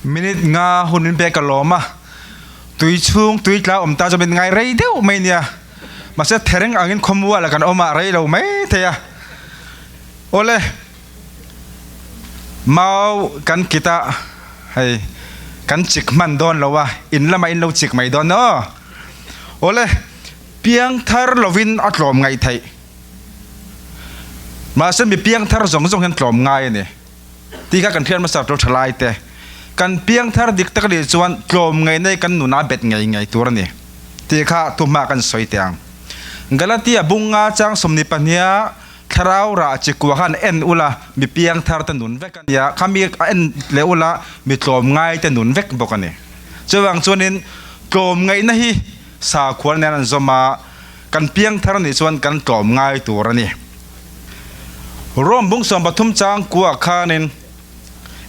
Minute nga hun min pek ka lawm a, tui chhung tui tla awm ta chu min ngai rei deuh mai nia. Mahse thereng angin khawmual ah kan awm a, rei lo mai thei a. Awle, mau kan kit a, hei kan chik hman dawn lo a, in lamah in lo chik mai dawn aw. Awle, piangthar lovin a tlawm ngaih theih. Mahse mi piangthar zawng zawng hian tlawm ngai a ni. Tih kha kan hriat hmasa ṭul ṭha lai te. Kan piangthar dik tak nih chuan tlawm ngei nei kan nuna bet ngei ngei tur a ni tih kha thuhma kan sawi teh ang. Galatia bunga chang 22a thlarau rah chi kua khan en ula mi piangthar te nun vek a nia, khami a en leh ula mi tlawm ngai te nun vek bawk a ni. Chuvang chuanin tlawm ngaihna hi sakhua nen an zawm a, kan piangthar nih chuan kan tlawm ngai tur a ni. Rome bung 13 chang kuah khanin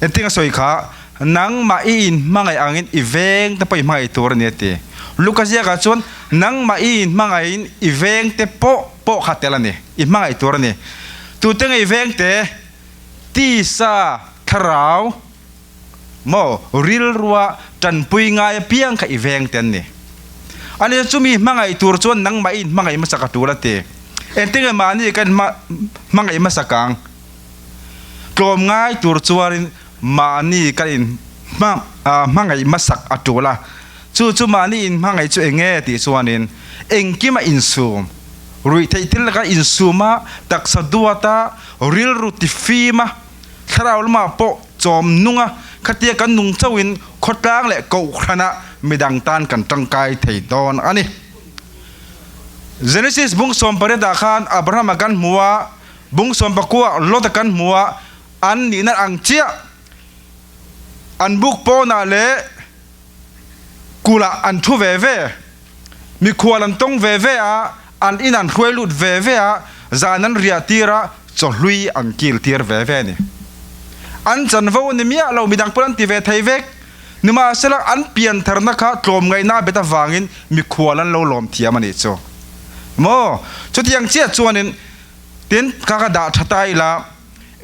engtin a sawi kha, Nangmah i inhmangaih angin i veng te pawh i hmangaih tur a ni a ti. Luka ziakah chuan nangmah i inhmangaihin i veng te pawh pawh kha tel a ni, i hmangaih tur a ni. Tute nge i veng te? Tisa, thlarau, maw rilrua tanpui ngai apiang kha i veng te an ni. Ani chumi hmangaih tur chuan nangmah i inhmangaih hmasak a tul a ti. Engtin nge mahni ka inhmangaih hmasak ang? Tlawm ngai tur chuanin mahni ka inhmangaih hmasak a tul a. Chu chu mahni inhmangaih chu eng nge tih chuanin engkima insum, ruih theih thil laka insuma, taksa duata, rilru tifima, Thlarau lamah pawh chawm nung a, khatia kan nung chauhin khawtlang leh kohhranah midang tan kan tangkai thei dawn a ni. Genesis bung 18 ah khan Abraham-a kan hmu a, bung 19 ah Lot-a kan hmu a, an nihna ang chiah an buk pawnah leh kulh-ah an thu ve ve, mikhual an tawng ve ve a, an in an hruai lut ve ve a, zan an riah tir a, chawhlui an kil tir ve ve a ni. An chanvo a ni miah lo, midang pawn an ti ve thei vek. Nimahsela, an piantharna kha tlawmngaihna a bet avangin mikhual an lo lawm thiam a nih chu. Maw? Chutiang chiah chuanin, tin, kha ka dah tha ta ila,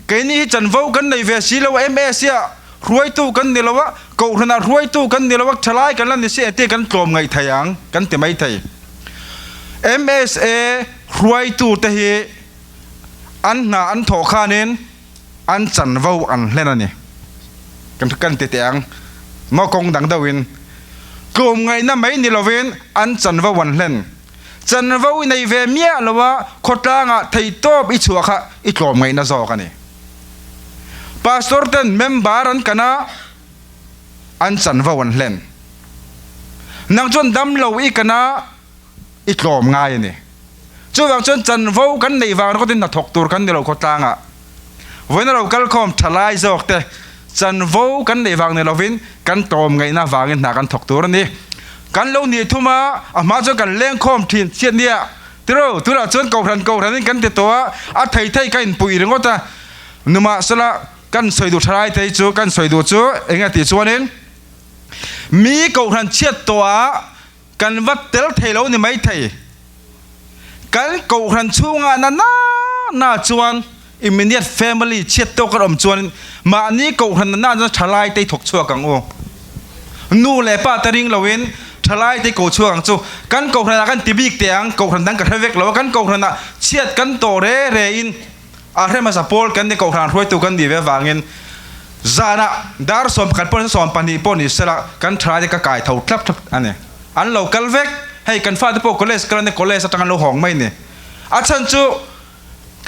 keini hi chanvo kan nei ve si lo a, MAC ah hruaitu kan ni lo a, Kohhranah hruaitu kan ni lo a, thalai kan la ni si engtin kan tlawmngaih thei ang kan ti mai thei. MSA hruaitute hi an hna an thawh khanin an chanvo an hlen a ni. Kan kan ti teh ang maw kawng dang deuhin tlawmngaihna mai ni lovin an chanvo an hlen. Chanvo i nei ve miah lo a, khawtlangah theihtawp i chhuah kha i tlawmngaihna zawk a ni. Pastor ten member an kan a, an chanvo an hlen. Nang chuan damlo i kan a, i tlawm ngai a ni. Chuvang chuan chanvo kan neih vang ringawtin hnathawk tur kan ni lo khawtlangah. Vawiin a lo kalkhawm tha lai zawk te chanvo kan neih vang ni lovin kan tlawm ngaihna vangin hna kan thawk tur a ni. Kan lo nih thum a, a hma chuan kan lengkhawm thin chiat nia. Tiro, tunah chuan kohhran kohhranin kan ti tawh a, a thei thei ka inpuih ringawt a. Nimahsela kan sawi duh tha lai te hi chu kan sawi duh chu eng nge tih chuanin mi kohhran chhiat tawh ah Kan va tel thei lo ni maithei. Kan kohhran chhungah na na na chuan immediate family chhiat tawk kan awm chuan mahni kohhran na na chuan thalai te i thawk chhuak ang u. Nu leh pa te ring loin thalai te i ko chhuak ang chu. Kan kohhranah kan ti bik teh ang, kohhran dang ka hre vek lo a, kan kohhranah chhiat kan tawh re re in a hre hmasa pawl kan ni kohhran hruaitu kan nih ve avangin Zanah dar 11 pawh ni 12 pawh ni sela kan thalai te ka kai tho thlap thlap a ni. An lo kal vek. Hei kan fate pawh college kal a nia college atang an lo hawng mai ni. A chhan chu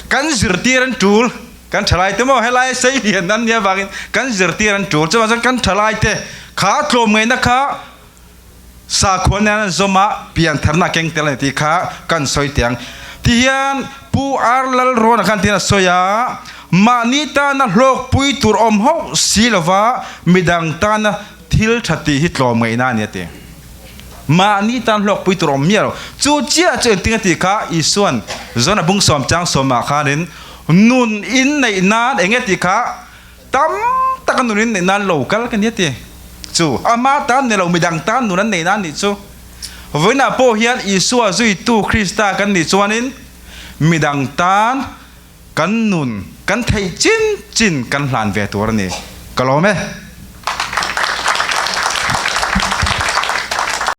kan zirtir an tul kan thalai te maw helai sei lian an nia vangin kan zirtir an tul chuvang chuan kan thalai te kha tlawmngaihna kha sakhua nen an zawm a piantharna a keng tel a ni tih kha kan sawi teh ang. Tihian Pu R Lalrawna khan tihian a sawi a, mahni tana hlawkpui tur awm hauh si lova midang tana thil tha tih hi tlawmngaihna a ni a ti. Mahni tan hlawkpui tur awm miah lo. Chu chiah chu engtin a tih kha Isua'n Zona bung sawm chang sawmah khanin nun in neih nan eng nge tih kha Tam taka nun in neih nan lo kal ka ni a ti. Chu ama tan ni lo midang tan nun an neih nan nih chu. Vawiinah pawh hian Isua zuitu Krista kan nih chuanin midang tan kan nun kan theih chin chin kan hlan ve tur a ni. Ka lawm e.